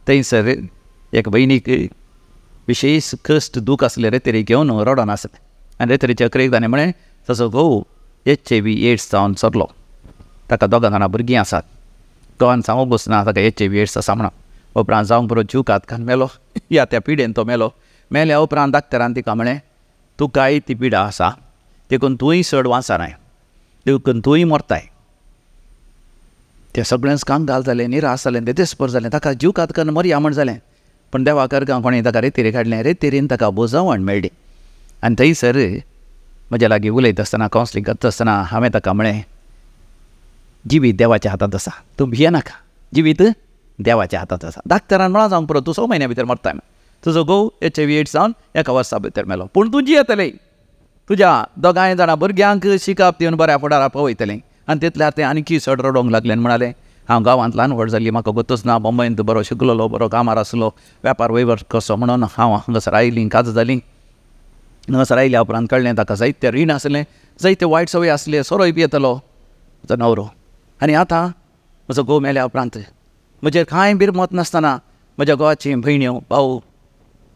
थंयसर एक भयणीक विशेश कश्ट दूख आसलें रेतेरी घेवन रडोन आसलें आनी रेतेरीच्या अकरेक ताणें म्हळें तसो घोव HIV AIDS जावन सरलो, ताका दोगां जाणां भुरगीं आसात, घोवान सांगूंक ना ताका HIV AIDS आसा म्हणून. उपरांत जावंक पुरो जीव घात मेलो या त्या पिडेन तो मेलो. मेल्या उपरांत डाक्टरान तिका म्हळें तुकाय ती पिडा आसा देखून तूंय चड वांचनाय, देखून तूंय मरताय. तें सगळेंच कांगाल जालें, निराश जालें, देदेस्पर जालें, ताका जीव घात करून मरया म्हण जालें. पूण देवा करगां कोणें ताका रेतेरी काडलें, रेतेरीन ताका बोजावण मेळ्ळी. आनी थंयसर म्हज्या लागीं उलयता आसतना कावन्सिलींग करता आसतना हांवें ताका म्हळें जिवीत देवाच्या हातांत आसा, तूं भियेनाका, जिवीत देवाच्या हातांत आसा. डाक्टरान म्हळां जावंक पुरो तूं 6 म्हयन्या भितर मरताय, तुजो घोव HIV AIDS जावन एका वर्सा भितर मेलो, पूण तूं जियेतलें, तुज्या दोगांय जाणां भुरग्यांक शिकप दिवन बऱ्या फुडारा पावयतलें. आनी तितल्यार तें आनीकय चड रडोवंक लागलें आनी म्हणालें हांव गांवांत ल्हान व्हड जाली, म्हाका गोतूच ना, मुंबयंत बरो शिकलेलो, बरो कामार आसलो, वेपार वयवर कसो म्हणून हांव हांगासर आयलीं, काज जालीं. हांगासर आयल्या उपरांत कळ्ळें ताका जायते रीण आसलें, जायते वायट संवय आसले, सोरोय पियेतलो म्हजो न्हवरो. आनी आतां म्हजो घोव मेल्या उपरांत म्हजेर कांय बिरमत नासतना म्हज्या घोवाची भयण्यो भाऊ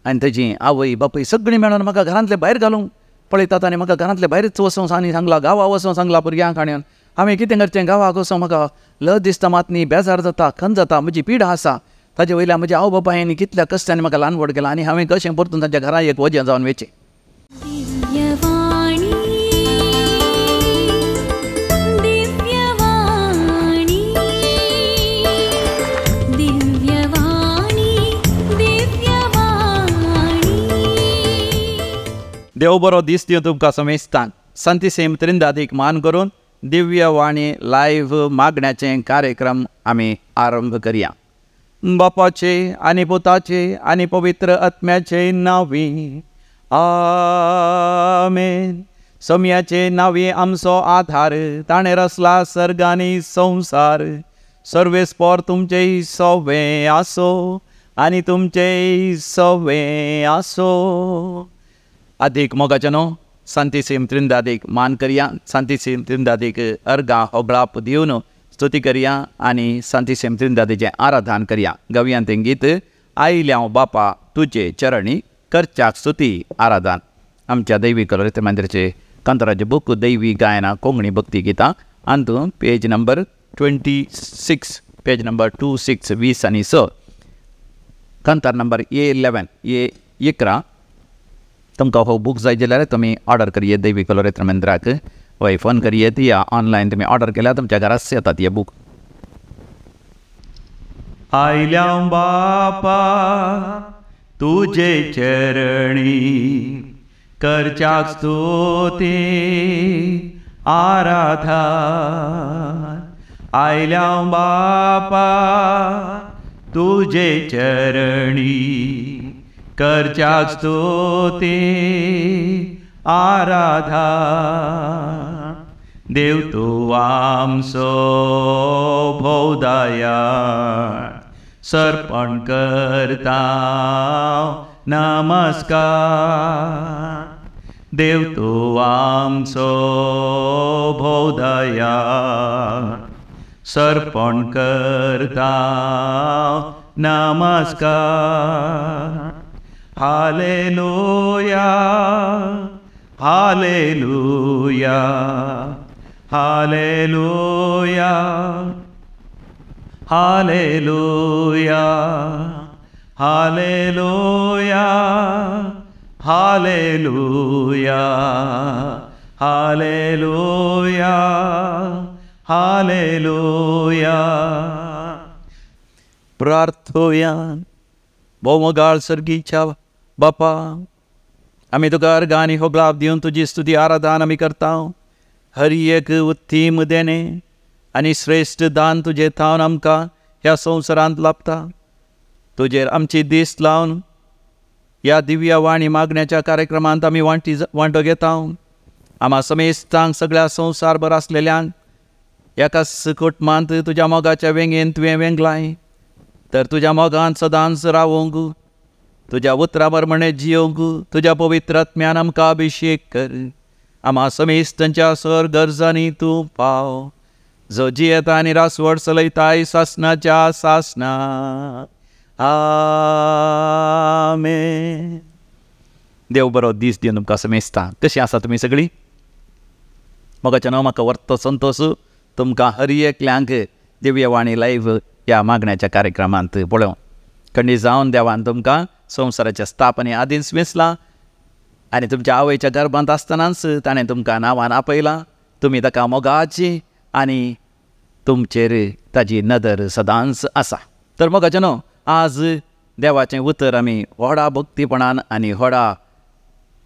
आनी तेजी आवय बापूय सगळीं मेळून म्हाका घरांतले भायर घालूंक पळयतात आनी म्हाका घरांतले भायरच वचूंक आनी सांगलां, गांवा वचूंक सांगलां भुरग्यांक. आनी हांवें कितें करचें, गांवाक वचूंक म्हाका लज दिसता, मात न्ही बेजार जाता, खंत जाता, म्हजी पिडा आसा, ताजे वयल्या म्हज्या आवय बापायन कितल्या कश्टांनी म्हाका ल्हान व्हड केलां आनी हांवें कशें परतून तांच्या घरा एक वजें जावन वचें. देव बरो दीस दिवं तुमकां समेस्तांक. संतीसेम त्रिंदादीक मान करून दिव्यवाणी लायव्ह मागण्याचे कार्यक्रम आमी आरंभ करया. बापाचे आनी पुताचे आनी पवित्र आत्म्याचे नांवी आमेन. सम्याचे नांवी आमचो आधार, ताणें रचला सर्ग आनी संवसार. सर्वेस्पोर तुमचें सवें आसो आनी तुमचें सवें आसो. आदीक मोगाचे न्हू सांतीसीम त्रिंदादीक मान करया, सांतीसीम त्रिंदादीक अर्गां होगळाप दिवन स्तुती करया आनी सांतीसीम त्रिंदादीचें आराधन करया. गवयां तें गीत आयल्या हांव बापा तुजे चरणी करच्याक स्तुती आराधन. आमच्या दैवी कलोरित मंदिराचे कांताराचे बूक दैवी गायना कोंकणी भक्ती गितां अंतू पेज नंबर 26, पेज नंबर 26 20 आनी 6, कांतार नंबर A11 A11. तुमकां हो बूक जाय जाल्यार तुमी ऑर्डर करयेत दैवी कलोरेत्र मंदिराक वय फोन करयेत या ऑनलायन तुमी ऑर्डर केल्यार तुमच्या घराच येतात हे बूक. आयल्या बापा तुजे चरणी करच्याक स्तुती आराधन. आयल्या बापा तुजे चरणी करच्याक स्तुती आराधन. देव तूं आमचो भोवदयाळ, सर्पण करता नमस्कार. देव तूं आमचो भोवदयाळ, सर्पण करता नमस्कार. Hallelujah, hallelujah, hallelujah, hallelujah, hallelujah, hallelujah, hallelujah, hallelujah. प्रार्थोया. भोवमोगाळ सर्गीच्या बापा, आमी तुका अर्गां आनी होगळाप दिवन तुजी स्तुती आराधन आमी करता. हर एक उत्तीम देणें आनी श्रेश्ठ दान तुजे थावन आमकां ह्या संवसारांत लाभता. तुजेर आमची दीस लावन ह्या दिव्य वाणी मागण्याच्या कार्यक्रमांत आमी वांटो घेता. आमा समेस्तांक सगळ्या संवसारभर आसलेल्यांक एकाच कुटुंबांत तुज्या मोगाच्या वेंगेन तुवें वेंगलाय, तर तुज्या मोगान सदांच रावोंक, तुज्या उतरा प्रमाणे जियोंक तुज्या पवित्र आत्म्यान आमकां अभिशेक कर. आमा समेस्तांच्या सर गरजांनी तूं पाव, जो जियेता आनी रासवड चलयताय सासनाच्या सासना. आमेन. देव बरो दीस दिवन तुमकां समेस्ता. कशीं आसा तुमी सगळीं? मोगाचें नांव म्हाका वर्तो संतोश तुमकां हर एकल्यांक दिव्यवाणी लायव्ह ह्या मागण्याच्या कार्यक्रमांत पळोवं. खंडीत जावन देवान तुमकां संवसाराच्या स्थापने आदींच वेंचलां आनी तुमच्या आवयच्या गर्भांत आसतनाच ताणें तुमकां नांवान आपयलां. तुमी ताका मोगाची आनी तुमचेर ताजी नदर सदांच आसा. तर मोगाचें न्हू आज देवाचें उतर आमी व्हडा भक्तीपणान आनी व्हडा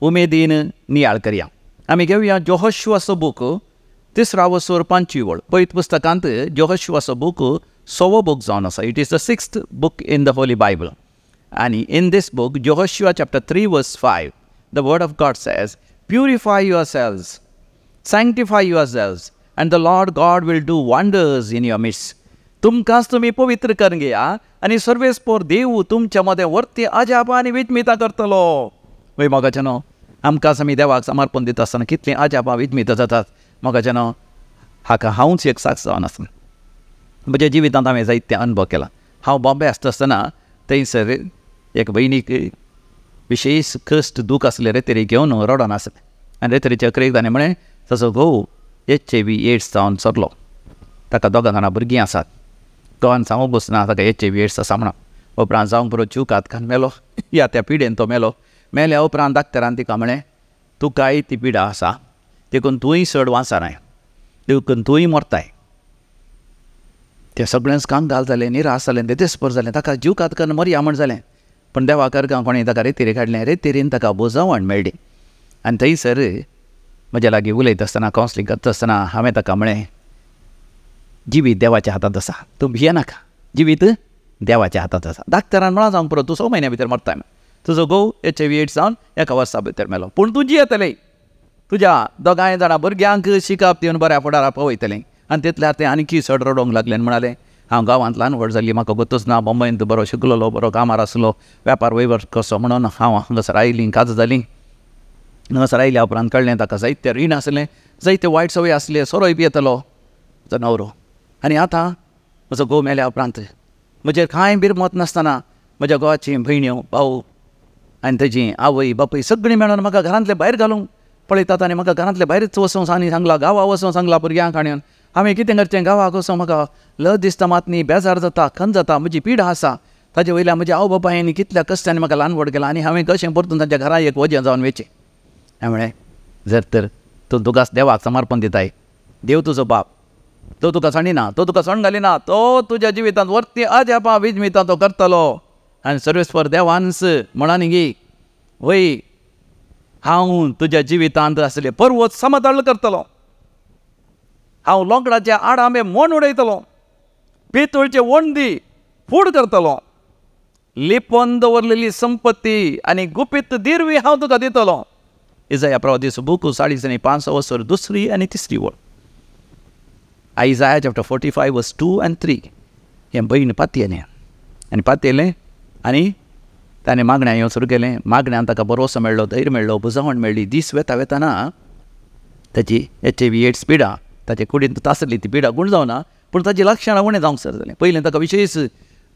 उमेदीन नियाळ करया. आमी घेवया जोहोशुआचो बूक तिसरा वसोर 5वी वळ. पयत पुस्तकांत जोहोशुआचो बूक 6वो बूक जावन आसा. It is the 6th book in the Holy Bible. आनी in this book Joshua chapter 3 verse 5 the word of God says, purify yourselves, sanctify yourselves, and the Lord God will do wonders in your midst. तुमकांच तुमी पवित्र करून घेया आनी सर्वेस्पोर देव तुमच्या मदें वर्ती अजापां आनी विज्मितां करतलो. वय मोगाचें न्हू आमकांच आमी देवाक समर्पण दिता आसतना कितलीं अजापां विज्मितां जातात. मोगाचें न्हू हाका हांवूच एक साक्ष जावन आसा. म्हज्या जिवितांत हांवें जायते अनुभव केला. हांव बॉम्बे आसता आसतना थंयसर एक भयणीक विशेष कश्ट दूख आसले रेतरी घेवन रडोन आसलें आनी रेतरीच्या अकरेक ताणें म्हळें ताचो घोव HIV AIDS जावन सरलो. ताका दोगां जाणां भुरगीं आसात. घोवान सांगूंक बसना ताका HIV AIDS आसा म्हणून. उपरांत जावंक पुरो जीव घातकान मेलो. ह्या त्या पिडेन तो मेलो. मेल्या उपरांत डाक्टरान तिका म्हळें तुकाय ती पिडा आसा देखून तूंय चड वांचनाय, देखून तूंय मरताय. तें सगळेंच कांगाल जालें, निराश जालें, देदेस्पर जालें. ताका जीव घात करून मरया म्हण जालें. पूण देवा करगांव कोणें ताका रेतीर काडलें. रेतीरीन ताका बोजावण मेळ्ळी. आनी थंयसर म्हज्या लागीं उलयता आसतना कावन्सिलींग करता आसतना हांवें ताका म्हळें जिवीत देवाच्या हातांत आसा, तूं भियेनाका, जिवीत देवाच्या हातांत आसा. डाक्टरान म्हळां जावंक पुरो तूं 6 म्हयन्या भितर मरताय. तुजो घोव HIV AIDS जावन एका वर्सा भितर मेलो, पूण तूं जियेतलें, तुज्या दोगांय जाणां भुरग्यांक शिकप दिवन बऱ्या फुडारा पावयतलें. आनी तितल्यार तें आनीकी चड रडोवंक लागलें आनी म्हणालें हांव गांवांत ल्हान व्हड जाली, म्हाका गोतूच ना, बॉम्बेंत बरो शिकलेलो, बरो कामार आसलो, वेपार वयवर कसो म्हणून हांव हांगासर आयलीं, काज जाली. हांगासर आयल्या उपरांत कळ्ळें ताका जायते रीण आसलें, जायते वायट संवय आसले, सोरोय पियेतलो म्हजो न्हवरो. आनी आतां म्हजो घोव मेल्या उपरांत म्हजेर कांय बिरमत नासतना म्हज्या घोवाची भयण्यो भाव आनी ताजी आवय बापूय सगळीं मेळून म्हाका घरांतले भायर घालूंक पळयतात आनी म्हाका घरांतले भायरच वचूंक आनी सांगलां, गांवा वचूंक सांगलां भुरग्यांक. आनी हांवें कितें करचें, गांवाक वचूंक म्हाका लज दिसता, मात न्ही, बेजार जाता, खंत जाता, म्हजी पिडा आसा. ताजे वयल्या म्हज्या आवय बापायन कितल्या कश्टांनी म्हाका ल्हान व्हड केलां आनी हांवें कशें परतून तांच्या घरा एक वजें जावन वचें. हांवें म्हळें जर तर तूं तुकाच देवाक समर्पण दिताय, देव तुजो बाप, तो तुका सांडिना, तो तुका सण घालिना, तो तुज्या जिवितांत वर्ती अजापां विज्मितां तो करतलो. आनी सर्वेस्पर देवानच म्हणा न्ही वय हांव तुज्या जिवितांत आसले पर्वत समतळ करतलो, हांव लोंकडाचे आडांबे मोण उडयतलो, पितूळचे वणदी फूड करतलो, लिपोवन दवरलेली संपत्ती आनी गुपीत दिरवी हांव तुका दितलो. इजाया प्रवादीचो बूक 40 आनी 5 वसर 2री आनी 3री वळ. Isaiah chapter 45 verse 2 and 3. हें भयण पातयेलें आनी पातयेलें आनी ताणें मागण्या येवंक सुरू केलें. मागण्यान ताका भरोसो मेळ्ळो, धैर्य मेळ्ळो, बुजावण मेळ्ळी. दीस वेता वेताना ताची HIV AIDS पिडा ताचे कुडींत तासली ती पिडा गूण जावना, पूण ताची लक्षणां उणें जावंक सुरू जालें. पयलीं ताका विशेश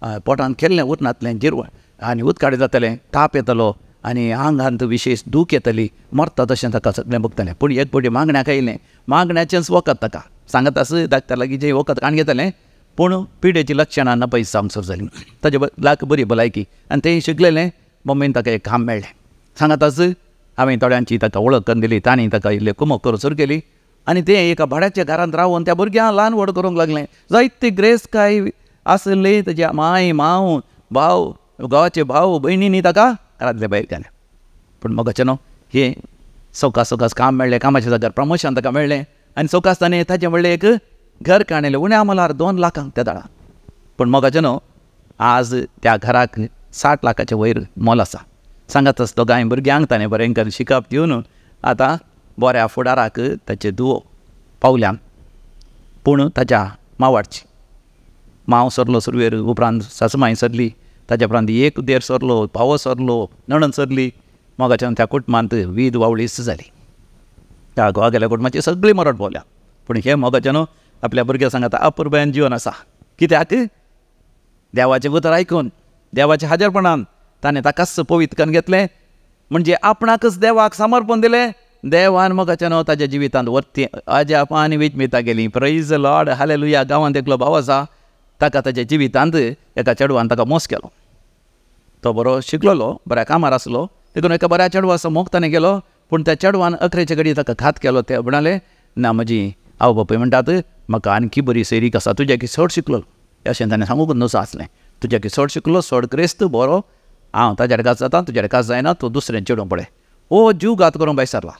पोटांत केल्लें उरनातलें, जिरवण आनी उदकाडे जातलें, ताप येतलो आनी आंगांत विशेश दूख येतली, मरता तशें ताका सगळें भोगतलें. पूण एक फावटी मागण्याक आयलें, मागण्याचेंच वखद ताका सांगत आस डाक्टर लागीं जें वखद काडून घेतलें, पूण पिडेची लक्षणां नपयत जावंक सुरू जालीं. ताजे लाख बरी भलायकी आनी तें शिकलेलें. बॉम्बेन ताका एक काम मेळ्ळें. सांगत आस हांवें थोड्यांची ताका वळख करून दिली, तांणी ताका इल्ली कुमक करूंक सुरू केली आनी तें एका भाड्याच्या घरांत रावन त्या भुरग्यांक ल्हान व्हड करूंक लागलें. जायती ग्रेसकाय आसली ताज्या माय मांव भाव गांवाचे भाव भयणींनी ताका घरांतले भायर घालें. पूण मोगाचें न्हू हें सवकास सवकास काम मेळ्ळें, कामाच्या जाग्यार प्रमोशन ताका मेळ्ळें आनी सवकास ताणें ताचें म्हणलें एक घर काणयलें उण्या मोलार 2 लाखांक त्या दाळा. पूण मोगाचें न्हू आज त्या घराक 60 लाखाचें वयर मोल आसा. सांगातच दोगांय भुरग्यांक ताणें बरें करून शिकप दिवन आतां बऱ्या फुडाराक ताचे धुवो पावल्यान. पूण ताच्या मावाडची मांव सरलो सुरवेर, उपरांत सासमांय सरली, ताच्या उपरांत एक देर सरलो, भावो सरलो, नणन सरली. मोगाच्यान त्या कुटुंबांत वीद वावळीच जाली. त्या घोवा गेल्या कुटुंबाची सगळी मरड पावल्या. पूण हे मोगाच्यान आपल्या भुरग्यां सांगाता अपुरबायेन जिवन आसा. कित्याक? देवाचें उतर आयकून, देवाच्या हाजरपणान ताणें ताकाच पवित्र करून घेतलें, म्हणजे आपणाकच देवाक समर्पण दिलें. देवान मोगाचें न्हू ताज्या जिवितांत वर्ती अजापां आनी विजमितां गेलीं. Praise Lord, hallelujah. गांवांत एकलो भाव आसा, ताका ताज्या जिवितांत एका चेडवान ताका मोस केलो. तो बरो शिकलेलो, बऱ्या कामार आसलो, देखून एका बऱ्या चेडवाचो मोग ताणें केलो. पूण त्या चेडवान अखरेचे घडये ताका घात केलो. ते म्हणाले ना, म्हजी आवय बापूय म्हणटात म्हाका आणखी बरी सैरीक आसा, तुज्याकी चड शिकलो अशें ताणें सांगूंक नजो आसलें. तुज्याकी चड शिकलो, चड क्रिस्त बरो, हांव ताज्या काज जाता, तुज्या काज जायना, तूं दुसरें चेडूं पळय. हो जीव घात करूंक भायर सरला.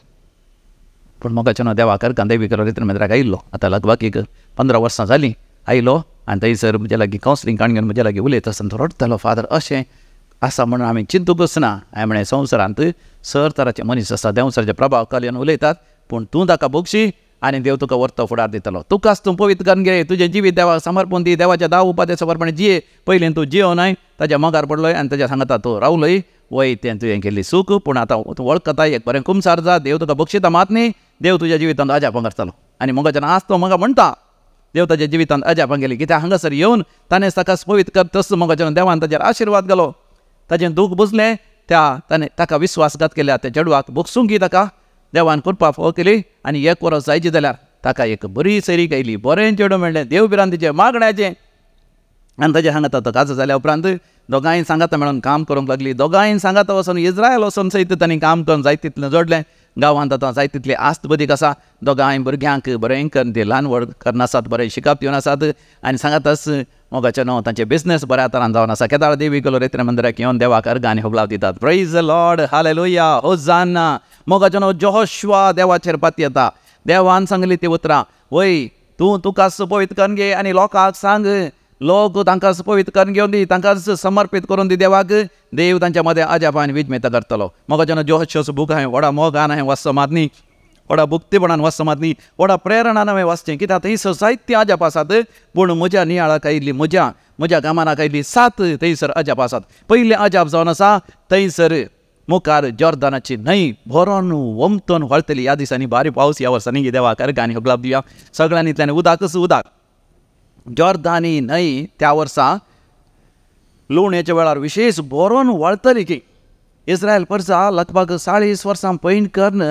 पूण मोगाचें न्हू देवा करकान देवी करो रितन मंदिराक आयिल्लो. आतां लगभग एक 15 वर्सां जालीं आयलो आनी थंयसर म्हज्या लागीं कावन्सिलींग काडून घेवन म्हज्या लागीं उलयता आसतना तो रडटालो, फादर अशें आसा म्हणून आमी चिंतूकच ना. हांवें म्हणलें संवसारांत सर तराचे मनीस आसा, देंवचाराचे प्रभाव खाल उलयतात, पूण तूं ताका बगशी आनी देव तुका वर्तो फुडार दितलो. तुकाच तूं पवित्र करून घे, तुजें जिवीत देवाक समर्पण दी, देवाच्या 10 उपाद्या समर्पण जिये. पयलीं तूं जियो न्हय, ताज्या मोगार पडलोय आनी ताज्या सांगता तूं रावलोय, वय तें तुवें केल्ली चूक, पूण आतां तूं वळखता, एक बरें कुमसार जा, देव तुका बक्षिता मात न्ही, देव तुज्या जिवितांत अजापां करतलो. आनी मोगाच्यान आज तो म्हाका म्हणटा देव ताज्या जिवितांत अजापां गेली, कित्याक हांगासर येवन ताणें ताका पवित्र कर तस मोगाच्यान देवान ताजेर आशिर्वाद घालो. ताजें दूख बुजलें, त्या ताणें ताका विस्वासघात केल्या त्या चेडवाक बगसूंक ताका देवान कृपा फावो केली. आनी एक वरस जायचें जाल्यार ताका एक बरी सैरीक आयली, बरें चेडूं मेळ्ळें, देव भिरांतीचें मागण्याचें. आनी ताजें सांगाता तो काजो जाल्या उपरांत दोगांय सांगाता मेळून काम करूंक लागली. दोगांय सांगाता वचून इज्रायल वचून सयत तांणी काम करून जाय तितलें जोडलें. गांवांत आतां जाय तितली आस्त बदीक आसा. दोगांय भुरग्यांक बरें करून ते ल्हान व्हड करून आसात, बरें शिकप दिवन आसात. आनी सांगाताच मोगाचें न्हू तांचे बिजनेस बऱ्या तरान जावन आसा. केदाळ देवी गेलो रेत्रे मंदिराक येवन देवाक अर्गां आनी होगलाव दितात. प्रेज लॉर्ड, हालेलुया, होजाना. मोगाचें न्हू जोशुआ देवाचेर पातयेता. देवान सांगली ती उतरां, वय तूं तुकाच पवित्र करून घे आनी लोकांक सांग, लोक तांकां पवित्र करून घेवन दी, तांकांच समर्पीत करून दी देवाक, देव तांच्या मदें अजापां आनी विजमेता करतलो. मोगाचें न्हू जोशुआचो बूक हांवें व्हडा मोगान हांवें वाचचो मात न्ही, व्हडा भक्तीपणान वाचचो मात न्ही, व्हडा प्रेरणान हांवें वाचचें, कित्याक थंयसर जायतीं अजापां आसात. पूण म्हज्या नियाळाक आयिल्ली, म्हज्या कामानाक आयिल्ली 7 थंयसर अजापां आसात. पयलें अजाप जावन आसा थंयसर मुखार जॉर्दनाची न्हंय भरोन वमतोन व्हाळटली. ह्या दिसांनी भारी पावस ह्या वर्सांनी, देवाक अर्गां आनी होगलाप दिवया. सगळ्यांनी इतल्यान उदकच उदक. जॉर्दानी न्हंय त्या वर्सा लुवणेच्या वेळार विशेश भरोन व्हाळटली की इस्रायल परसा लगभग 40 वर्सां पयण करून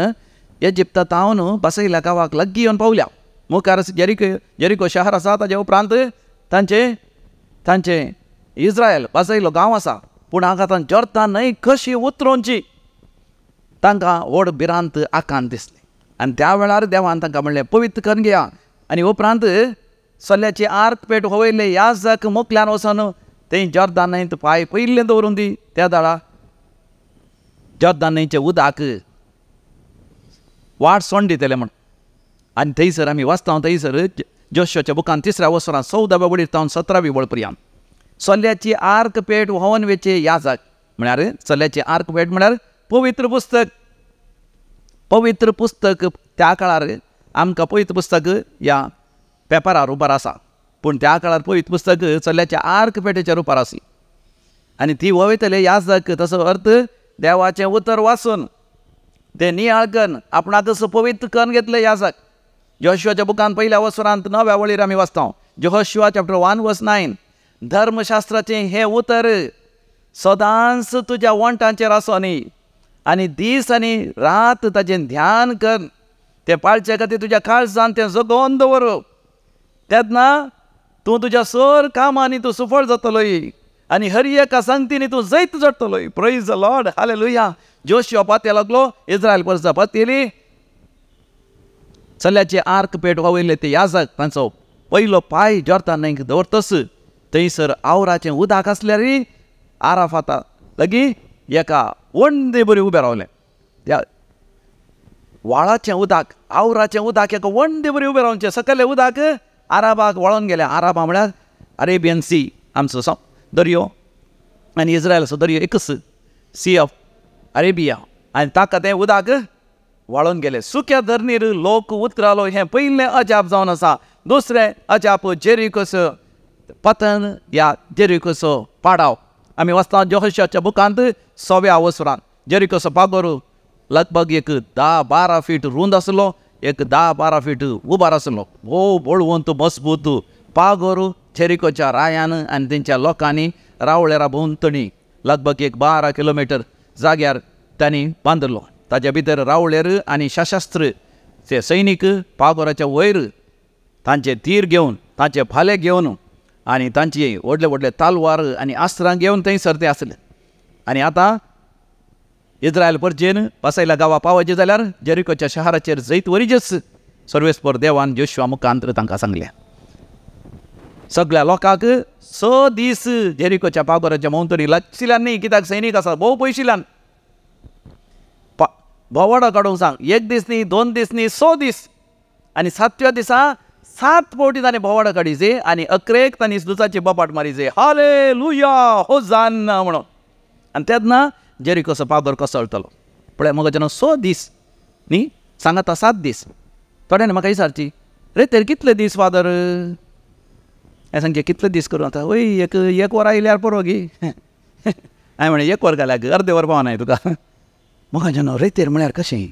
इजिप्ता तावन बसयल्या गांवाक लागीं येवन पावल्या. मुखार जेरिको शहर आसा, ताजे उपरांत तांचे तांचे इस्रायल बसयलो गांव आसा. पूण हांगा आतां जॉर्दान न्हंय कशी उतरोवची तांकां व्हड भिरांत आकांत दिसली. आनी त्या वेळार देवान तांकां म्हणलें पवित्र करून घेया. आनी उपरांत सल्ल्याची आर्क पेट होवयले याजक मोकल्यान वचून थंय जॉर्दान न्हंयत पांय पयलें दवरून दी. त्या दाळा जॉर्दान न्हंयचें उदक वाट सोंड दितलें म्हण. आनी थंयसर आमी वाचता थंयसर जोशुआच्या बुकान 3ऱ्या वसरान 14व्या वळीर तावन 17वी वळ पर्यंत सल्ल्याची आर्क पेट व्हांवन वेचे याजक म्हळ्यार सल्ल्याची आर्क पेट म्हळ्यार पवित्र पुस्तक. पवित्र पुस्तक त्या काळार आमकां पवित्र पुस्तक ह्या पेपरा रुपार आसा, पूण त्या काळार पवित्र पुस्तक चल्याच्या आर्क पेटेच्या रुपार आसली. आनी ती वयतले याजक, तसो अर्थ देवाचें उतर वाचून ते नियाळ करून आपणाकच पवित्र करून घेतले याजक. जोशुआच्या बुकान 1ल्या वसरांत 9व्या वळीर आमी वाचता, जोशुआ चॅप्टर 1 वर्स 9, धर्मशास्त्राचें हें उतर सदांच तुज्या वण्टांचेर आसूं न्ही, आनी दीस आनी रात ताजें ध्यान कर, तें पाळचे खातीर तुज्या काळजान तें जगोवन दवर, तेन्ना तूं तुज्या सर कामांनी तूं सुफळ जातलोय आनी हर एका संगतीनी तूं जैत जोडटलोय. Praise the Lord, hallelujah. Joshua पातये लागलो, इस्रायल परसा पातयेली. चल्याचे आर्क पेट व्हांवयले ते याजक तांचो पयलो पांय जॉर्दान न्हंयक दवरतस थंयसर आवराचें उदक आसल्यार आराफाता लागीं एका वंदे बरी उबें रावलें. त्या व्हाळाचें उदक, आवराचें उदक एका वंदे बरी उबें रावचें. सकयलें उदक आराबाक वळोन गेलें. आराबा म्हळ्यार अरेबियन सी, आमचो दर्यो आनी इस्रायलाचो दर्यो एकच, सी ऑफ अरेबिया. आनी ताका तें उदक वाळोन गेलें. सुक्या धरणीर लोक उतरालो हें पयलें अजाप जावन आसा. दुसरें अजाप जेरिकोचो पतन या जेरिकोचो पाडाव. आमी वाचता जोशुआच्या बुकांत 6व्या वसरान जेरिकोचो पागोर लगभग एक 10-12 फीट रूंद आसलो, एक 10-12 फीट उबार आसलो. भोव बळवंत मजबूत पागोर जेरिकोच्या रायान आनी तेंच्या लोकांनी रावळेरा भोंवतणी लगभग एक 12 किलोमिटर जाग्यार तांणी बांदिल्लो. ताच्या भितर रावळेर आनी सशस्त्र ते सैनीक पागोराच्या वयर तांचे तीर घेवन, तांचे भाले घेवन आनी तांची व्हडले व्हडले तालवार आनी अस्त्रां घेवन थंयसर ते आसले. आनी आतां इस्रायल परजेन बसयल्या गांवा पावचे जाल्यार जेरिकोच्या शहराचेर जैत वरीजच सर्वेस्पर देवान जोशुआ मुखांतर तांकां सांगलें. सगळ्या लोकांक 6 दीस जेरिकोच्या पागोराच्या भोंवतणी लागशिल्ल्यान न्ही, कित्याक सैनीक आसा भोव पयशिल्ल्यान भोंवाडो काडूंक सांग. 1 दीस न्ही, 2 दीस न्ही, 6 दीस. आनी 7व्या दिसा 7 फावटी ताणें भोंवाडो काडीचे आनी अकरेक तांणी दुचाची बोपाट मारीचे, हालेलुया होजान्ना म्हणून. आनी तेन्ना जेरिकोचो पागोर कोसळटलो. पळय मगो जेन्ना 6 दीस न्ही सांगाता 7 दीस. थोड्यांनी म्हाका विचारची, रे तर कितले दीस फादर? हांवें सांगचें कितले दीस करूं आतां? वय एक वर आयल्यार पुरो गी. हांवें म्हणलें 1 वर घाल्यार अर्दे वर पावनाय तुका. म्हाका जेन्ना रेतेर म्हळ्यार कशें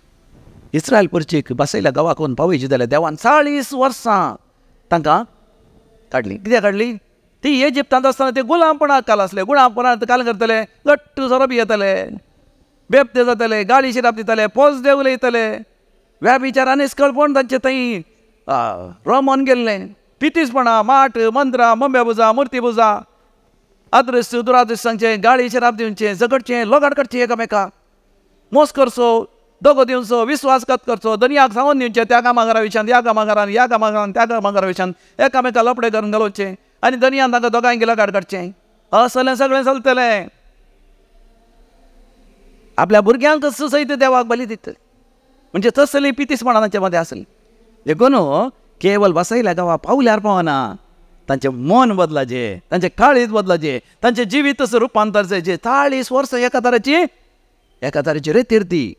इस्रायल परचेक बसयल्या गांवाक वचून पावयची जाल्यार देवान 40 वर्सां तांकां काडली. कित्याक काडली? ती इजिप्तांत आसतना ते गुलामपणाक काल आसले. गुलामपणांत काल करतले, घट्ट सोरो पियेतले, बेबदे जातले, गाळी शिराप दितले, पोजडे उलयतले, व्याभिचार निस्कळपण तांचे थंय रमोन गेल्लें. पितीसपणां, माठ, मंत्रां, मम्या पुजा, मुर्ती पुजा, आदृश्ट दुरादृश्ट सांगचें, गाळी शिराप दिवचें, झगडचें, लोगाड काडचें एकामेका, मोस करचो, दगो दिवचो, विस्वासघात करचो, दर्याक सांगून दिवचें त्या कामाघरा विशयान, ह्या कामाघरान, ह्या कामाघरान, त्या कामाघरा विशयान, एकामेका लपडे करून घालोवचें आनी दर्यान तांकां दोगांय लगाड काडचें. असलें सगळें चलतलें. आपल्या भुरग्यांक सयत देवाक बली दितले. म्हणजे तसली पितीसपणां तांचे मदें आसली. देखून केवल बसयल्या गांवा पावल्यार पावना, तांचें मन बदलाचें, तांचें काळीज बदलाचें, तांचें जिवीत रुपांतर जायचें. 40 वर्सां एका तरेची रेतीर ती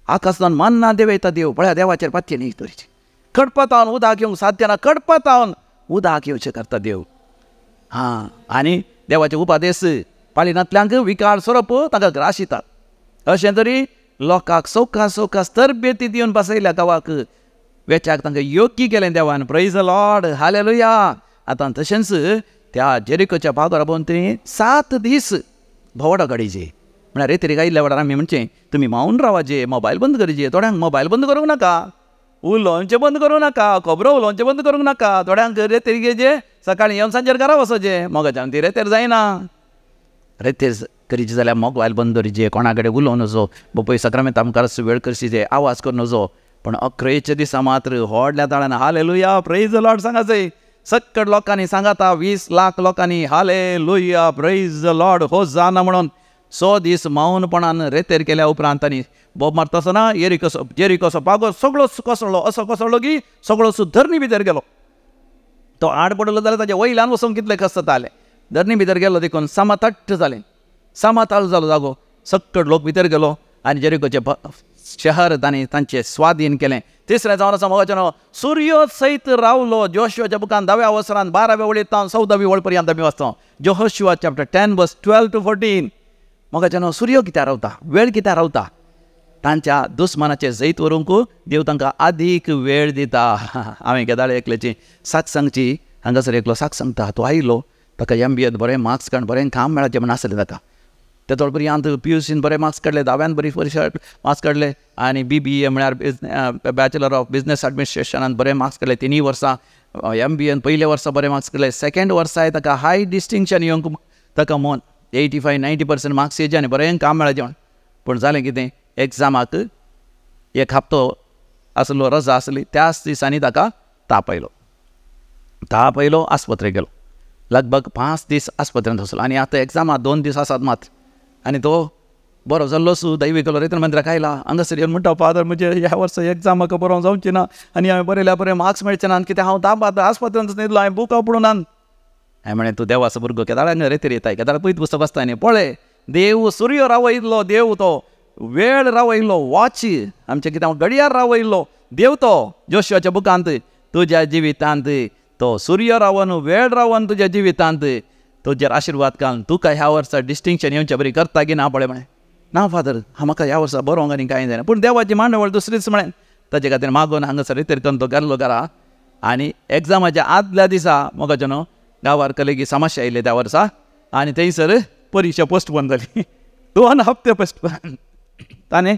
आकाशान मान्ना देवयता देव. पळया देवाचेर पातये न्ही तरेची कडपतावन उदक येवंक साध्य ना, कडपतावन उदक येवचें करता देव. हां, आनी देवाचे उपादेश पाळिनातल्यांक विकाळ सोरोप तांकां ग्राशितात. अशें तरी लोकांक सवकास सवकास तरबेती दिवन बसयल्या गांवाक वेच्याक तांकां योग्य केलें देवान. Praise the Lord, hallelujah. आतां तशेंच त्या जेरिकोच्या भागार भोंवतणी 7 दीस भोंवडो काडीचे. म्हळ्यार रेतरी आयिल्ल्या वेळार आमी म्हणचें तुमी मावन रावाचे, मोबायल बंद करचे. थोड्यांक मोबायल बंद करूंक नाका, उलोवचें बंद करूं नाका, खबरो उलोवचें बंद करूंक नाका. थोड्यांक रेतेर घेवचे, सकाळीं येवन सांजेर घरा वचोचें, मोगाच्यान ती रेतेर जायना. रेतेर करीची जाल्यार मोबायल बंद दवरीचे, कोणा कडेन उलोवं नजो, बापूय सक्रामेंता मुखार वेळ करशी, आवाज करूं नजो. पण अकरेच्या दिसा मात्र व्हडल्या ताळ्यान हालेलुया प्रेज the Lord सांगाचें. सक्कड लोकांनी सांगाता, 20 लाख लोकांनी हालेलुया प्रेज the Lord होजाना म्हणून. 6 दीस मौनपणान रेतेर केल्या उपरांत तांणी बोब मारता आसतना जेरिकोचो पागो सगळो कोसळ्ळो. असो कोसळ्ळो की सगळो धरणी भितर गेलो. तो आड पडलो जाल्यार ताजे वयल्यान वचूंक कितले कश्ट जाताले. धरणी भितर गेलो देखून समातट्ट जालें, समाताल जालो जागो. सक्कड लोक भितर गेलो आनी जेरिकोचें शहर तांणी तांचे स्वाधीन केलें. तिसरें जावन आसा मोगाचें सुर्यो सयत रावलो. जोशुआच्या बुकान 10व्या वसरान 12व्या वळींत 14वी वळ पर्यंत आमी वाचता. Joshua chapter 10 verse 12 to 14. मोगाचें सुर्यो कित्याक रावता, वेळ कित्याक रावता? तांच्या दुस्मानाचें जैत व्हरूंक देव तांकां आदीक वेळ दिता. हांवें केदाळे एकल्याची साक सांगची, हांगासर एकलो साक सांगता, तो आयलो, ताका MBAत बरें मार्क्स काडून बरें काम मेळचें म्हण आसलें ताका. ते थोडे पर्यंत PUCन बरे मार्क्स काडले, 10व्यान बरी परिक्षा मार्क्स काडले आनी BBA म्हळ्यार बॅचलर ऑफ बिजनेस एडमिनिस्ट्रेशनान बरे मार्क्स काडले. 3 वर्सां MBAन पयल्या वर्सा बरे मार्क्स काडले. सेकेंड वर्साय ताका हाय डिस्टिंक्शन येवंक ताका मन 85-90% मार्क्स येयचे आनी बरें काम मेळचें म्हण. पूण जालें कितें, एग्जामाक एक हप्तो आसलो, रजा आसली, त्याच दिसांनी ताका ताप आयलो. ताप आयलो, आस्पत्रेक गेलो. लगभग 5 दीस आस्पत्रेंत आसलो आनी आतां एग्जामाक 2 दीस आसात मात. आनी तो बरो जाल्लो सु दैवी केलो रेतन मंदिराक आयला. हांगासर येवन म्हणटा, फादर म्हजे ह्या वर्सा एग्जाम म्हाका बरोवंक जावची ना आनी हांवें बरयल्या बरें मार्क्स मेळचे ना आनी कितें हांव ताप आस्पत्रेंत न्हिदलो, हांवें बुकां पडून ना. हांवें म्हळें तूं देवाचो भुरगो, केदाळान रेतेर येताय, केदाळ पयत पुस्तक वाचता न्ही. पळय देव सुर्यो रावयल्लो, देव तो वेळ रावयल्लो, वॉच आमचें कितें घडयाळ रावयल्लो देव तो. जोशुआच्या बुकांत तुज्या जिवितांत तो सूर्य रावन वेळ रावन तुज्या जिवितांत तुजेर आशिर्वाद घालून तुका ह्या वर्सा डिस्टिंक्शन येवचे बरी करता की ना पळय. म्हळें ना फादर, हांव म्हाका ह्या वर्सा बरोवंक आनी कांय जायना, पूण देवाची मांडवळ दुसरीच म्हळें. ताजे खातीर मागून हांगासर रितेर करून तो गेल्लो घरा. आनी एग्जामाच्या आदल्या दिसा मोगाचो न्हू गांवार कलेगी समस्या आयली त्या वर्सा. आनी थंयसर परिक्षा पोस्टपोन जाली. 2 हप्ते पोस्टपोन. ताणें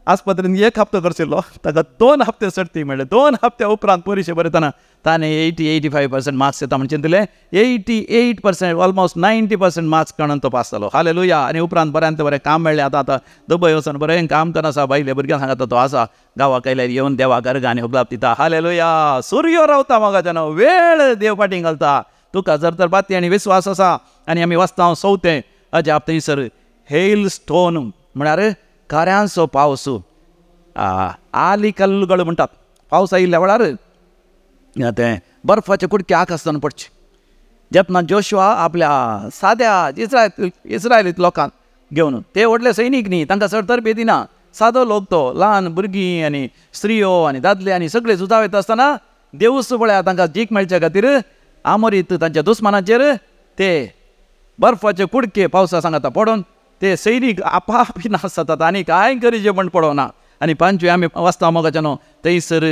आस्पत्रेन 1 हप्तो खर्चिल्लो, ताका 2 हप्ते सर्ती मेळ्ळे. 2 हप्त्या उपरांत परिक्षा बरयतना ताणें 80-85% मार्क्स येता म्हण चिंतलें. 88% ऑलमोस्ट 90% मार्क्स काडून तो पास जालो. हालेलुया. आनी उपरांत बऱ्यांत बरें काम मेळ्ळें. आतां आतां दुबय वचून बरें काम करना आसा. बायले भुरग्यांक सांगता तो आसा गांवाक आयल्यार येवन देवाक अर्गां आनी हुगलाप दिता. हालेलुया. सूर्य रावता मोगाच्यानो, वेळ देव फाटीं घालता. तुका जर तर बाती आनी विस्वास आसा. आनी आमी वाचता चवथें अजाप थंयसर हेल स्टोन म्हळ्यार खऱ्यांचो पावस, आली कल्लुगळ म्हणटात. पावस आयिल्ल्या वेळार तें बर्फाचे कुडके आकाशांत पडचे. जेन्ना जोशुआ आपल्या साद्या इस्रायलीत लोकांक घेवन, ते व्हडले सैनीक न्ही, तांकां चड तरबे दिना, सादो लोक तो, ल्हान भुरगीं आनी स्त्रियो आनी दादले आनी सगळे झुजां वयता आसतना देवूच पळया तांकां जीक मेळचे खातीर आमोरीत तांच्या दुस्मानाचेर ते बर्फाचे कुडके पावसा सांगाता पडून ते सैनीक आपाप नाश जातात आनी कांय करीचें म्हण पडना. आनी पांचवे आमी वाचता मोगाच्यानो थंयसर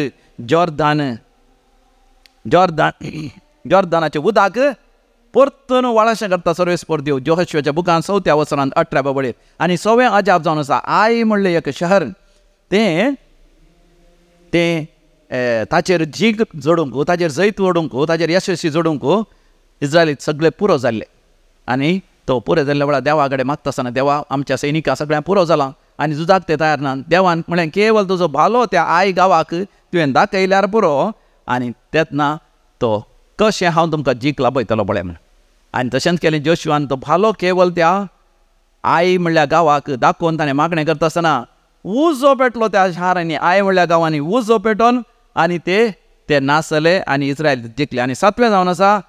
जॉर्दान जॉर्दान जॉर्दानाचें उदक परतून वाळाशें करता सर्वेस्पर देव जोशुआच्या बुकान 4 वसरांत 18 वळीर. आनी सवें अजाप जावन आसा I म्हणलें एक शहर तें तें ताचेर जीक जोडूंक, ताचेर जैत जोडूंक, ताचेर यशस्वी जोडूंक इस्रायलीत सगळे पुरो जाल्ले. आनी तो पुरो जाल्ल्या वेळार देवा कडेन मागता आसतना देवा आमच्या सैनिकां सगळ्यांक पुरो जाला आनी झुजाक ते तयार ना. देवान म्हणलें केवल तुजो भालो त्या I गांवाक तुवें दाखयल्यार पुरो आनी तेन्ना तो कशें हांव तुमकां जीक लाभयतलो पळय म्हण. आनी तशेंच केलें जोशुआन तो भालो केवल त्या I म्हणल्या गांवाक दाखोवन ताणें मागणें करता आसतना उजो पेटलो त्या शारांनी, I म्हणल्या गांवांनी उजो पेटोवन आनी ते ते नासले आनी इस्रायल जिखले. आनी सातवें जावन आसा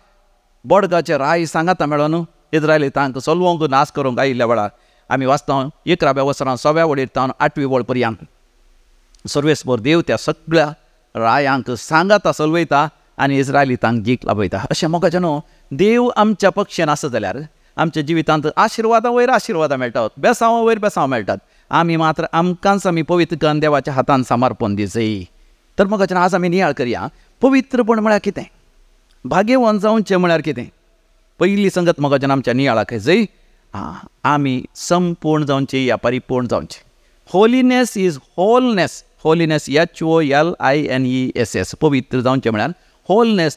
बोडगाचे राय सांगाता मेळोन इस्रायली तांकां चलवंक नाश करूंक आयिल्ल्या वेळार आमी वाचता 11व्या वसरान 6व्या वळीर तावन 8वी वळ पर्यंत सर्वेस्पर देव त्या सगळ्या रायांक सांगाता चलवयता आनी इस्रायली तांक जीक लाभयता. अशें मोगाचें न्हू देव आमच्या पक्षान आसा जाल्यार आमच्या जिवितांत आशिर्वादां वयर आशिर्वादां मेळटात, बेसांवां वयर बेसांव मेळटात. आमी मात्र आमकांच आमी पवित्र करून देवाच्या हातान समर्पण दिसय. तर मोगाचें आज आमी नियाळ करया पवित्रपण म्हळ्यार कितें, भाग्यवान जावचें म्हळ्यार कितें. पयली संगत मोगाचें आमच्या नियाळाक जंय आमी संपूर्ण जावचें या परिपूर्ण जावचें. Holiness is wholeness. Holiness HOLINESS पवित्र जावचें म्हळ्यार होलनेस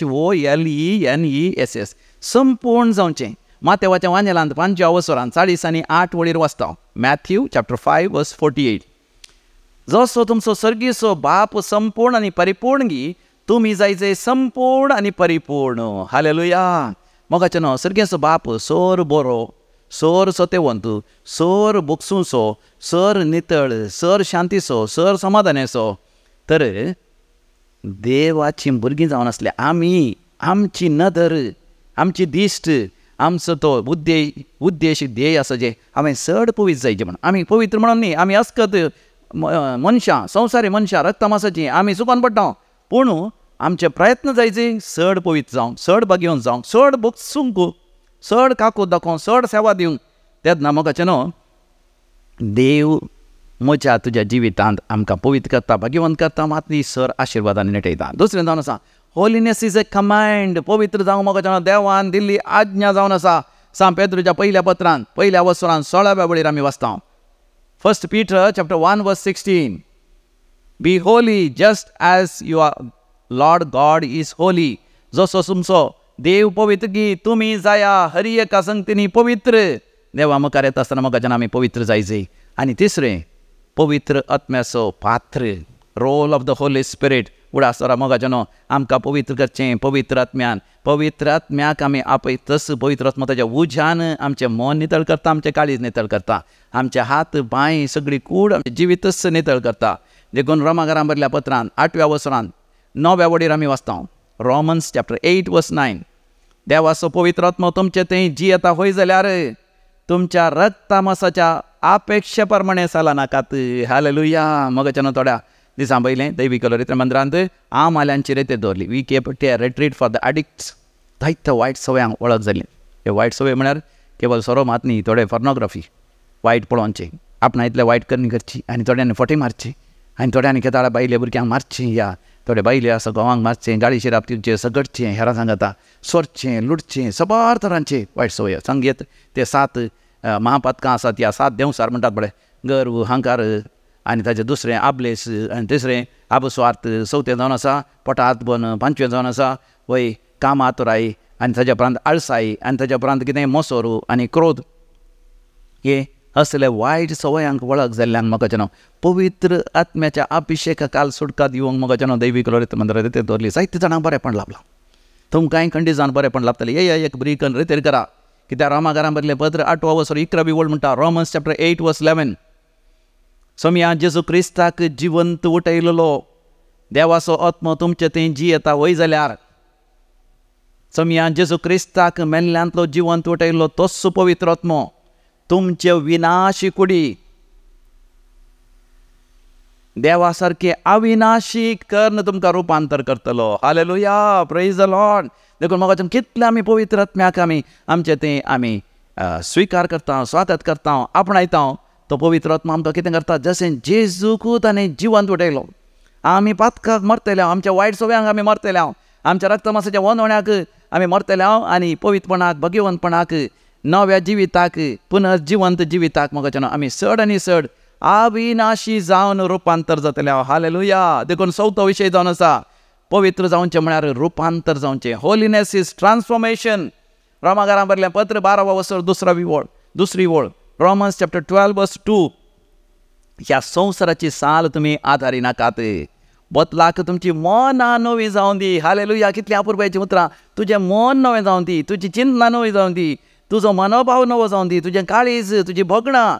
WHOLENESS संपूर्ण जावचें. मातेवाच्या वानेलांत 5व्या वसरांत 40 आनी 8 वळीर वाचता मॅथ्यू चॅप्टर 5 वर्स 48. जसो तुमचो सर्गीचो बाप संपूर्ण आनी परिपूर्ण गी तुमी जायचे संपूर्ण आनी परिपूर्ण. हालेलुया. मोगाचें न्हू सर्गेचो बाप सोर बरो, सोर सतेवंत, सोर बोगसूंचो, सर नितळ, सर शांतीचो, सर समाधानाचो. तर देवाची भुरगीं जावन आसले आमी, आमची नदर, आमची दिश्ट, आमचो तो उद्देश ध्येय आसा जे हांवें चड पवित्र जायचें म्हणून. आमी पवित्र म्हणून न्ही, आमी अस्कत मनशां, संवसारी मनशां, रक्तमासाचीं आमी चुकोन पडटा. पूण आमचे प्रयत्न जायचे चड पवित्र जावंक, चड भाग्यवंत जावंक, चड बोगसूंक, चड काकूत दाखोवंक, चड सेवा दिवंक. तेन्ना मोगाचें न्हू देव म्हज्या तुज्या जिवितांत आमकां पवित्र करता, भाग्यवंत करता, मात ती सर आशिर्वादान नेटयता. दुसरें जावन आसा होलीनेस is a command. पवित्र जावंक मोगाचें न्हू देवान दिल्ली आज्ञा जावन आसा. सांत पेद्रूच्या 1ल्या पत्रान 1ल्या वसरान 16व्या वळीर आमी वाचता 1 Peter chapter 1 verse 16. Be holy just as your Lord God is holy. जसो तुमचो देव पवित्र गी तुमी जाया हरी एका संगतीनी पवित्र. देवा मुखार येता आसतना मोगाच्यान आमी पवित्र जायचे. आनी तिसरें पवित्र आत्म्याचो पात्र, role of the Holy Spirit. उडास मोगाचें न्हू आमकां पवित्र करचें पवित्र आत्म्यान. पवित्र आत्म्याक आमी आपयतच पवित्र आत्मा ताच्या उज्यान आमचें मन नितळ करता, आमचें काळीज नितळ करता, आमचे हात पांय सगळी कूड आमचें जिवीतच नितळ करता. देखून रोमाकारां बरयल्ल्या पत्रान 8व्या वसरान 9व्या वडीर आमी वाचता रोमन्स चॅप्टर 8 वर्स 9. देवाचो पवित्र आत्मो तुमचे थंय जियेता होय जाल्यार तुमच्या रक्तामासाच्या अपेक्षे प्रमाणे चला नाकात. हालेलुया. मोगाचें न्हू थोड्या दिसां पयलें दैवीक लोरित्र मंदिरांत आमाल्यांची रेते दवरली. We kept a retreat for the addicts. जायते वायट सवयांक वळख जाली. हे वायट सवय म्हळ्यार केवल सोरो मात न्ही, थोडे पोर्नोग्राफी वायट पळोवचें, आपणा इतलें वायट करणी करची आनी थोड्यांनी फटी मारची आनी थोड्यांनी केताळा बायले भुरग्यांक मारची या थोडे बायले आसा घोवांक मारचें, गाळी शिराप दिवचें, सगटचें, हेरां सांगता सोरचें, लुटचें, सबार तरांचे वायट संवय सांगयत. ते 7 महापातकां आसात, ह्या 7 देंवसार म्हणटात पळय, गर्व, अहंकार आनी ताचें दुसरें आबलेस आनी तिसरें आबस्वार्थ, चवथें जावन आसा पोटात बन, पांचवें जावन आसा वय कामातुराय आनी ताच्या उपरांत आळसाय आनी ताच्या उपरांत कितें मोसोरू आनी क्रोध. हे असले वायट संवयांक वळख जाल्ल्यान म्हाका जनो पवित्र आत्म्याच्या अभिशेका काल सुटका दिवंक म्हाका जनो दैवीक लोरेत मंदिरां रेतेर दवरली. जायते जाणांक बरेंपण लाभलां, तुमकांय खंडीत जावन बरेंपण लाभतलें. ये एक बरी कन्न रेतेर करा. कित्याक रोमाकारां बरलें पत्र 8वो वसर 11वी वळ म्हणटा, रोमन्स चॅप्टर 8 वर्स 11, सोमया जेजू क्रिस्ताक जिवंत उठयलेलो देवाचो आत्मो तुमचे थंय जियेता वय जाल्यार, सोमया जेजू क्रिस्ताक मेल्ल्यांतलो जिवंत उठयलो तोच पवित्र आत्मो तुमचे विनाशी कुडी देवा सारके अविनाशी कर्ण तुमकां रुपांतर करतलो. हालेलुया, प्रेज the Lord. देखून म्हाका कितले आमी पवित्र आत्म्याक आमी आमचे तें आमी स्विकार करता, स्वागत करता, आपणायता. तो पवित्र आत्मा आमकां कितें करता, जशें जेजूकू ताणें जिवंत उठयलो. आमी पातकाक मरतले, आमच्या वायट सवयांक आमी मरतले, आमच्या रक्तमासाच्या वनवण्याक आमी मरतले आनी पवित्रपणाक, भगवंतपणाक, नव्या जिविताक, पुनर्जिवंत जिविताक म्हाका आमी चड आनी चड अविनाशी जावन रुपांतर जातले. हालेलुया. देखून चवथो विशय जावन आसा पवित्र जावचें म्हळ्यार रुपांतर जावचें. Holiness is transformation. रोमाकारां बरलें पत्र 12वो वसर दुसरी वळ, रोमन्स चॅप्टर 12 वर्स 2, ह्या संवसाराची साल तुमी आदारी नाकात, बदलाक तुमची मनां नवी जावन दी. हालेलुया. कितलीं अपुरबायेचीं उतरां. तुजें मन नवें जावन दी, तुजी चिंतना नवी जावन दी, तुजो मनोभाव नवो जावन दी, तुजें काळीज, तुजी भोगणां,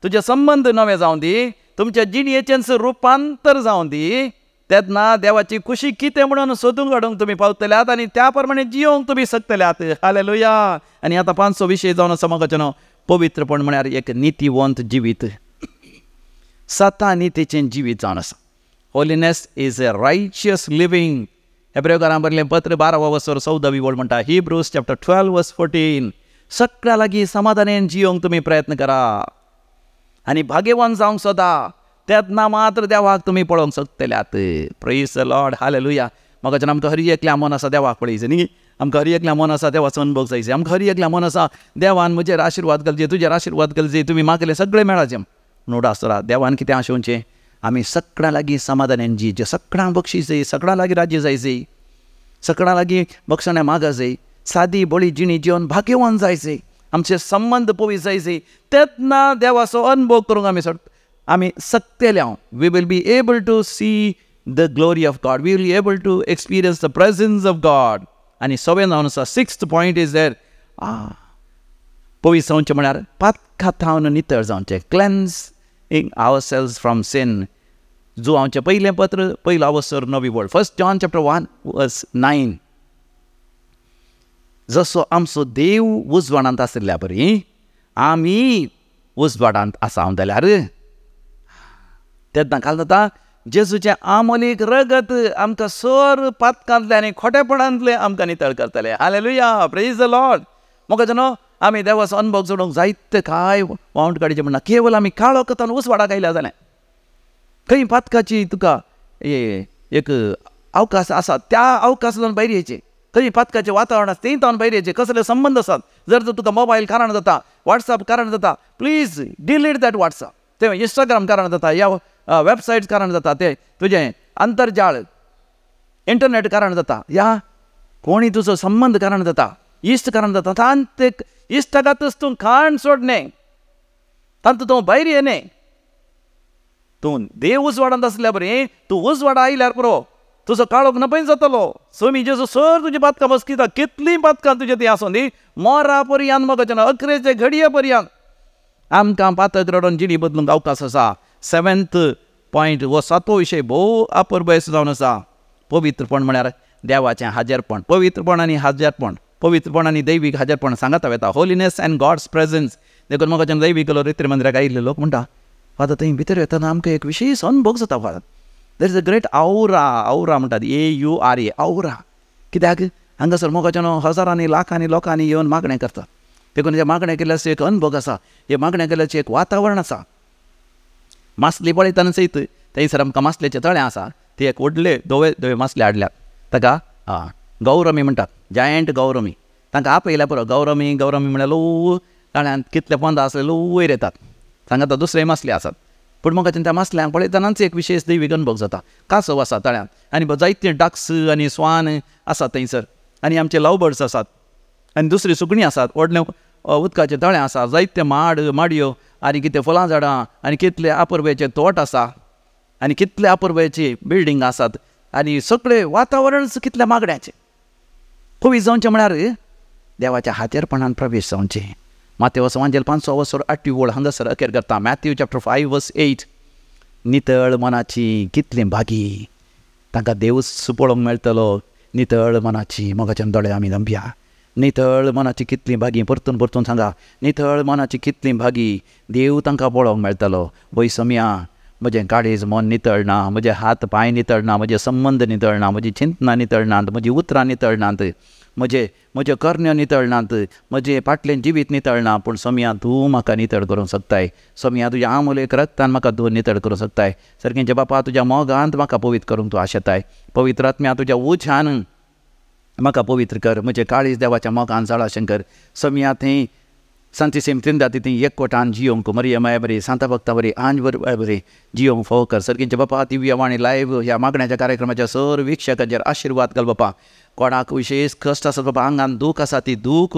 तुजे संबंद नवे जावन दी, तुमच्या जिणयेचेंच रुपांतर जावन दी. तेन्ना देवाची खुशी कितें म्हणून सोदूंक काडूंक तुमी पावतल्यात आनी त्या प्रमाणे जियोंक तुमी शकतल्यात. हालेलुया. आनी आतां 5चो विशय जावन आसा म्हाका न्हू, पवित्रपण म्हळ्यार एक नितीवंत जिवीत, सता नितीचें जिवीत जावन आसा. Holiness is a righteous living. हेब्रेवकारां बरलें पत्र 12वो वसर 14वी वळ म्हणटा, हिब्रूज चॅप्टर 12 वर्स 14, सगळ्या लागीं समाधानेन जियोंक तुमी प्रयत्न करा आनी भाग्यवान जावंक सोदा, तेन्ना मात्र देवाक तुमी पळोवंक शकतल्यात. Praise the Lord. Hallelujah. म्हाका जेन्ना आमकां हर एकल्या मन आसा देवाक पळयचें न्ही, आमकां हर एकल्या मन आसा देवाचो अनुभव जायचे, आमकां हर एकल्या मन आसा देवान म्हजेर आशिर्वाद घालचे, तुजेर आशिर्वाद घालचे, तुमी मागले सगळें मेळाचें. म्हणून आसता देवान कितें आशोवचें, आमी सगळ्यां लागीं समाधानान जियेचें, सगळ्यांक बक्षीस जाय, सगळ्यां लागीं राज्य जायचें, सगळ्यां लागीं बक्षणां मागा जाय, सादी बळी जिणी जिवन भाग्यवान जायचें, आमचे संबंद पवित्र जायचे. तेन्ना देवाचो अनुभव करूंक आमी शकतले. We will be able to see the glory of God, we will be able to experience the presence of God. आनी सवें जावन आसा 6th point is there, पवित्र जावचें म्हळ्यार पातका थावन नितळ जावचें, क्लेन्सिंग our cells from sin. जुवांचें पयलें पत्र 1 वसर 9वी वळ, 1 जॉन चॅप्टर 1 वर्स 9, जसो आमचो देव उजवाडांत आशिल्ल्या बरी आमी उजवाडांत आसा जाल्यार, तेन्ना काल जाता जेजूचें आमोलीक रगत आमकां सर पातकांतलें आनी खोटेपणांतलें आमकां नितळ करतलें. हालेलुया, प्रेज the Lord. म्हाका न्हू आमी देवाचो अनुभव जोडूंक जायते कांय वावंट काडचें म्हणना, केवल आमी काळो कथान उजवाडाक आयल्या जालें. खंय पातकाची तुका एक अवकाश आसा, त्या अवकाशांतल्यान भायर येयचें. खंय पातकाचें वातावरण आसा तें तावन भायर येयचें. कसले संबंद आसात, जर तर तुका मोबायल कारण जाता, वॉट्सएप कारण जाता, प्लीज डिलीट that WhatsApp. तें इंस्टाग्राम कारण जाता, ह्या वेबसायट कारण जाता, तें तुजें आंतरजाळ इंटरनेट कारण जाता, ह्या कोणी तुजो संबंद कारण जाता, इश्ट कारण जाता, तांत इश्टागातच तूं खाण सोडणे, तांतूं तूं भायर येने. तूं देव उजवाडांत आसल्या बरें, तूं उजवाडा आयल्यार पुरो, तुजो काळोख नपय जातलो. सोमी जेजू सर तुजी पातकां बसकिता, कितलीं पातकां तुजें ती आसूं दी, मोरा पर्यंत म्हाका अकरेचे घडये पर्यंत आमकां पातक रडोन जिणी बदलूंक अवकाश आसा. 7th point हो 7वो विशय भोव अपुरबायेचो जावन आसा. पवित्रपण म्हळ्यार देवाचें हाजेरपण, पवित्रपण आनी हाजेरपण, पवित्रपण आनी दैवीक हाजेरपण सांगाता वेता, होलीनेस अँड गॉड्स प्रेजन्स. देखून म्हाका दैवीक रित्री मंदिराक आयिल्ले लोक म्हणटा, फादर थंय भितर येतना आमकां एक विशेश अनुभव जाता. Father there is a great aura, aura म्हणटात, AURA, आवरा. कित्याक हांगासर मोगाच्यान हजारांनी लाखांनी लोकांनी येवन मागणें करतात. देखून हे मागणें केल्ल्याचो एक अनुभव आसा, हे मागणें केल्ल्याचें एक वातावरण आसा. मासली पळयतना सयत थंयसर आमकां मासलेचें तळें आसा, ती एक व्हडले धवे धवे मासले हाडल्यात ताका गौरमी म्हणटात, जायंट गौरमी. तांकां आपयल्यार पुरो, गौरमी गौरमी म्हळ्यार ल्हव तळ्यांत कितले पोंदा आसले ल्हव वयर येतात. हांगा आतां दुसरे मासले आसात, पूण म्हाका त्या मासल्यांक पळयतनाच एक विशेश दैवीक अनुभव जाता. कासव आसा तळ्यांत आनी जायते डक्स आनी स्वान आसात थंयसर, आनी आमचे लवबर्ड्स आसात आनी दुसरी सुकणीं आसात. व्हडलें उदकाचें तळें आसा, जायते माड माडयो आनी कितें फुलां झाडां आनी कितले आपुरबायेचे तोट आसा आनी कितले आपुरबायेची बिल्डींग आसात आनी सगळें वातावरणच कितलें मागण्याचें. कवी जावचें म्हळ्यार देवाच्या हातेरपणान प्रवेश जावचें. मातेव वांजेल 5 वसर 8 वळ हांगासर अखेर करता. मॅथ्यू चॅप्टर 5 वर्स 8. नितळ मनाची कितलीं भागी, तांकां देवूच पळोवंक मेळटलो. नितळ मनाची मोगाच्यान दोळे आमी दंपया. नितळ मनाची कितलीं भागी, परतून परतून सांगा, नितळ मनाची कितलीं भागी, देव तांकां पळोवंक मेळटलो. वय सम्या, म्हजें काळीज मन नितळ ना, म्हजे हात पांय नितळ ना, म्हजे संबंद नितळ ना, म्हजी चिंतनां नितळ नात, म्हजी उतरां नितळ नात, म्हजे म्हज्यो करण्यो नितळ नात, म्हजें फाटलें जिवीत नितळ ना, पूण सोमया तूं म्हाका नितळ करूंक शकताय. सोमया तुज्या आमोलेक रक्तान म्हाका तूं नितळ करूंक शकताय. सारकें बापा तुज्या मोगांत म्हाका पवित्र करूंक तूं आशेताय. पवित्र आत्म्या तुज्या उज्यान म्हाका पवित्र कर, म्हजें काळीज देवाच्या मोगान जाळाशें कर. सोमया थंय सांतिसीम त्रिंदाती थंय एकवटान जियोंक मरिया माया बरी सांता भक्ता बरी आंज बरी जियोंक फोव कर. सर्गींचे बापा दिव्य वाणी लायव्ह ह्या मागण्याच्या कार्यक्रमाच्या सर वीक्षकांचेर आशिर्वाद घाल बापा. कोणाक विशेष कश्ट आसा बापा, आंगान दूख आसा ती दूख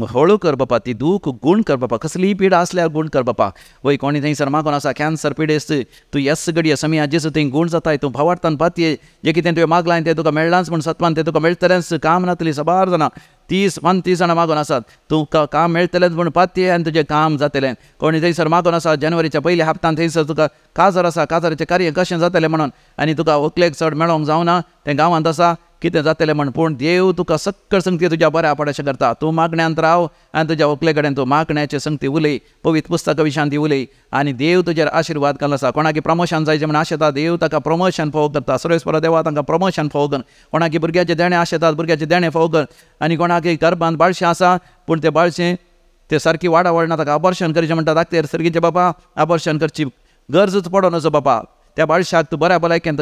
हळू कर बापा, ती दूख गूण कर बापा, कसलीय पिडा आसल्यार गूण कर बापा. वय कोणी थंयसर मागून आसा कॅन्सर पिडेस्त, तूं येस घडये समिया जेजू थंय गूण जाताय, तूं भावार्थान पातये, जें कितें तुवें मागलां तें तुका मेळ्ळांच म्हूण सत्वान तें तुका मेळटलेंच. काम नातली साबार जाणां 30-35 जाणां मागून आसात, तुका काम मेळटलेंच म्हूण पातये आनी तुजें काम जातलें. कोणी थंयसर मागून आसा जानेवारीच्या पयल्या हप्तान थंयसर तुका काजार आसा, काजाराचें कार्य कशें जातलें म्हणून, आनी तुका व्हंकलेक चड मेळोंक जावना, तें गांवांत आसा कितें जातलें म्हण, पूण देव तुका सक्कड संगती तुज्या बऱ्या पडाशें करता. तूं मागण्यांत राव आनी तुज्या व्हंकले कडेन तूं मागण्याचे संगती उलय, पवित्र पुस्तका विशांत उलय आनी देव तुजेर आशिर्वाद घालून आसा. कोणाकी प्रमोशन जायचें म्हण आशेता, देव ताका प्रमोशन फोव करता. सर्वेस्पर देवा तांकां प्रमोशन फोव कर. कोणाकी भुरग्याचें देणें आशेतात, भुरग्याचें देणें फोव कर. आनी कोणाकी गर्भांत बाळशें आसा पूण तें बाळशें तें सारकी वाडावळ ना, ताका अबॉर्शन करचें म्हणटा दाखतेर. सर्गीचें बापा अबॉर्शन करची गरजूच पडोन असो बापा, त्या बाळशाक तूं बऱ्या भलायकेन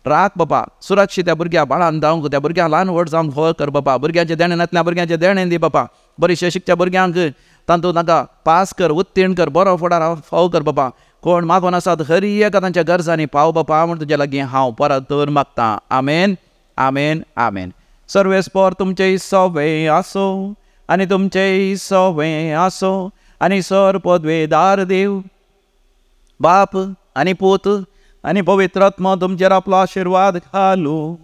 राख बापा, सुरक्षीत त्या भुरग्या बाळान जावंक, त्या भुरग्यांक ल्हान व्हड जावंक फोव कर बापा. भुरग्यांचें देणें नासल्यार भुरग्यांचें देणें दी बापा. बरीशें शिकच्या भुरग्यांक तातूंत तांकां पास कर, उत्तीर्ण कर, बरो फुडार फाव कर बापा. कोण मागून आसात हर एका तांच्या गरजांनी पाव बापा म्हूण तुज्या लागीं हांव परत मागतां. आमेन, आमेन, आमेन. सर्वेस्पर तुमचें सवें आसो आनी तुमचें सवें आसो आनी सर पदवेदार देव बाप आनी पूत आनी पवित्र आत्मा तुमचेर आपलो आशिर्वाद घालू.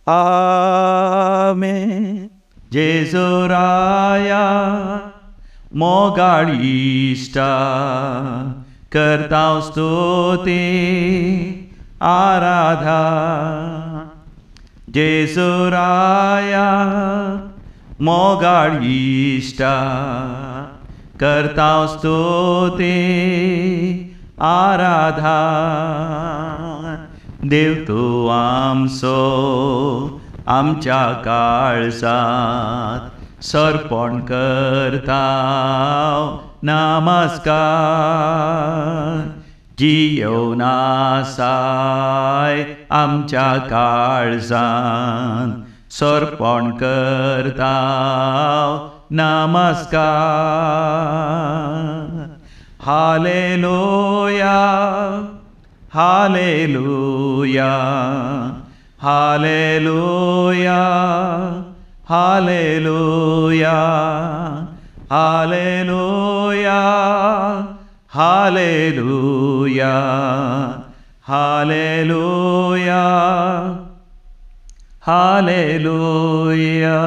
आमेन. जेजू राया मोगाळ इश्टा, करता स्तुती आराधा. जेजू राया मोगाळ इश्टा, करता स्तुती आराधा. देव तूं आमचो आमच्या काळजांत सर्पण करता नमस्कार. जियोन आसाय आमच्या काळजांत सर्पण करता नमस्कार. Hallelujah, hallelujah, hallelujah, hallelujah, hallelujah, hallelujah, hallelujah, hallelujah.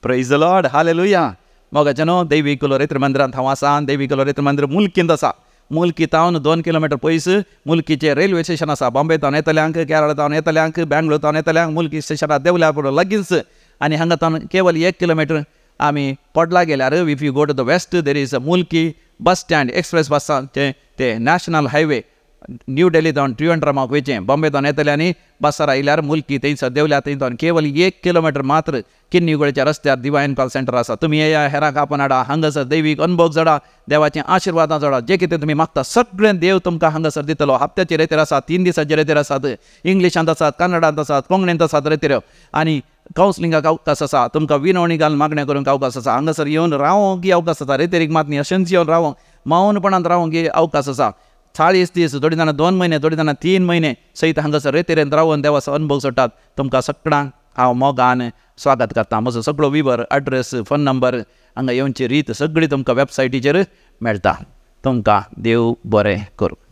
Praise the Lord, hallelujah. मोगाच्यानो देवी कुलोरेत्र मंदिरांत हांव आसा. देवी कुलोरेत्र मंदिर मुल्कींत आसा. मुल्की तावन 2 किलोमिटर पयस मुल्कीचें रेल्वे स्टेशन आसा. बॉम्बे तावन येतल्यांक, केरळ तावन येतल्यांक, बेंगलोर तावन येतल्यांक मुल्की स्टेशनार देंवल्यार पुरो लागींच. आनी हांगा तावन केवल 1 किलोमिटर आमी पडला गेल्यार if you go to the west there is a Mulki bus stand, express बसांचें ते नॅशनल हायवे न्यू दिल्ली जावन त्रिवेंद्रमाक वयचें, बॉम्बे जावन येतले आनी बसार आयल्यार मुल्की थंयसर देंवल्या, थंय जावन केवल 1 किलोमिटर मात्र किन्नीगोळेच्या रस्त्यार डिवायन कॉल सेंटर आसा. तुमी येया, हेरांक आपोवन हाडा, हांगासर दैवीक अनुभव जोडा, देवाचें आशिर्वादां जोडा. जें कितें तुमी मागता सगळें देव तुमकां हांगासर दितलो. हप्त्याचे रेतेर आसात, 3 दिसांचे रेतेर आसात, इंग्लिशांत आसात, कन्नडांत आसात, कोंकणींत आसात रेतेर. आनी कावन्सिलिंगाक अवकाश आसा, तुमकां विनवणी घालून मागणें करूंक अवकाश आसा. हांगासर येवन रावोंक अवकाश आसा, रेतेरीक मात न्ही, अशेंच येवन रावोंक, मौनपणान रावोंक अवकाश आसा. 40 दीस, थोडीं जाणां 2 म्हयने, थोडीं जाणां 3 म्हयने सयत हांगासर रेतेरेन रावन देवाचो अनुभव सोडटात. तुमकां सगळ्यांक हांव मोगान स्वागत करता. म्हजो सगळो विवर, एड्रेस, फोन नंबर, हांगा येवची रीत सगळी तुमकां वेबसायटीचेर मेळटा. तुमकां देव बरें करूं.